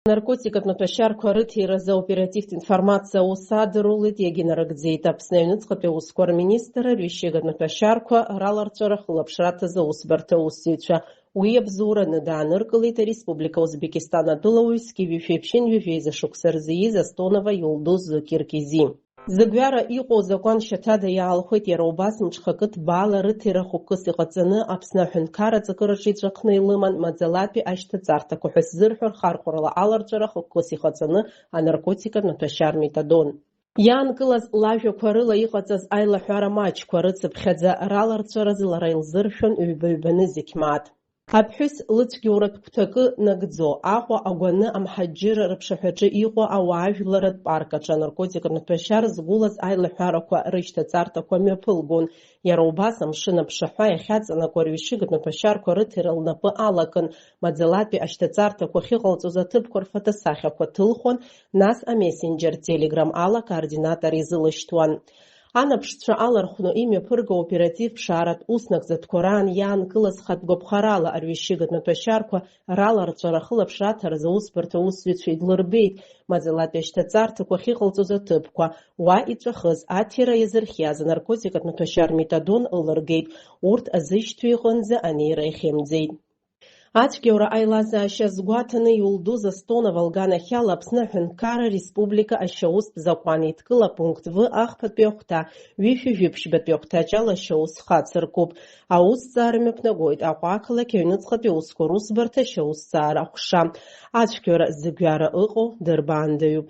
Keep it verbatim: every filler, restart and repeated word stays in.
Наркотикатә маҭәашьарқәа рыҭиразы аоперативтә информациа аус адырулеит, иагьынарыгӡеит Аԥсны аҩныҵҟатәи аусқәа рминистрра рҩышьыгатә маҭәашьарқәа раларҵәара хылаԥшраҭазы аусбарҭа аусзуҩцәа. Уи абзоураны дааныркылеит ареспублика Узбекистан атәылауаҩ зқьи жәшәи ԥшьынҩажәи жәеиза шықәса рзы ииз Астонова Юлдуз Зокир Кизи. Зыгәҩара иҟоу азакәан шьаҭада иаалхәеит, иара убас мҽхакы ҭбаала рыҭира хықәкыс иҟаҵаны Аԥсны аҳәынҭқарра аҵакыраҿы иҵәахны илыман маӡалатәи ашьҭаҵарҭақәа ҳәа ззырҳәо рхархәарала аларҵәара хықәкыс иҟаҵаны анаркотикатә маҭәашьар метадон. Иаанкылаз лажәақәа рыла иҟаҵаз аилаҳәара маҷқәа рыцыԥхьаӡа раларҵәаразы лара илзыршәон ҩба-ҩбаны зегь мааҭ. Аԥҳәыс лыцәгьоуратә гәҭакы нагӡо, Аҟәа агәаны амҳаџьырра рыԥшаҳәаҿы иҟоу ауаажәларратә парк аҿы анаркотикатә маҭәашьар згәылаз аилаҳәарақәа рышьҭаҵарҭақәа мҩаԥылгон. Иара убас амшын аԥшаҳәа иахьаҵанакуа рҩышьыгатә маҭәашьарқәа рыҭира лнапы алакын, маӡалатәи ашьҭаҵарҭақәа ахьыҟалҵоз аҭыԥқәа рфотосахьақәа ҭылхуан, нас амессенџьер Telegram ала акоординатора изылышьҭуан. Анаԥшцәа алархәны имҩаԥырго аоператив ԥшааратә уснагӡатәқәа раан иаанкылаз хатә гәаԥхарала арҩышьыгатә маҭәашьарқәа раларҵәара ахылаԥшра аҭаразы аусбарҭа аусзуҩцәа идлырбеит, маӡалатәи ашьҭаҵарҭақәа ахьыҟалҵоз аҭыԥқәа, уа иҵәахыз, аҭира иазырхиаз анаркотикатә маҭәашьар метадон ылыргеит, урҭ азышьҭҩы иҟынӡа анеира иахьымӡеит. Ацәгьоура аилазаашьа азгәаҭаны Юлдуз Астонова лганахьала Аԥсны аҳәынҭқарра республика ашьаустә закәан еидкыла апункт В ахԥатәи ахәҭа, ҩышәи жәиԥшьбатәи ахәҭаҷ ала ашьаус хацыркуп. Аусҭҵаара мҩаԥнагоит Аҟәа ақалақь аҩныҵҟатәи аусқәа русбарҭа ашьаусҭҵаара аҟәша. Ацәгьоура зыгәҩара ыҟоу дырбаандаҩуп.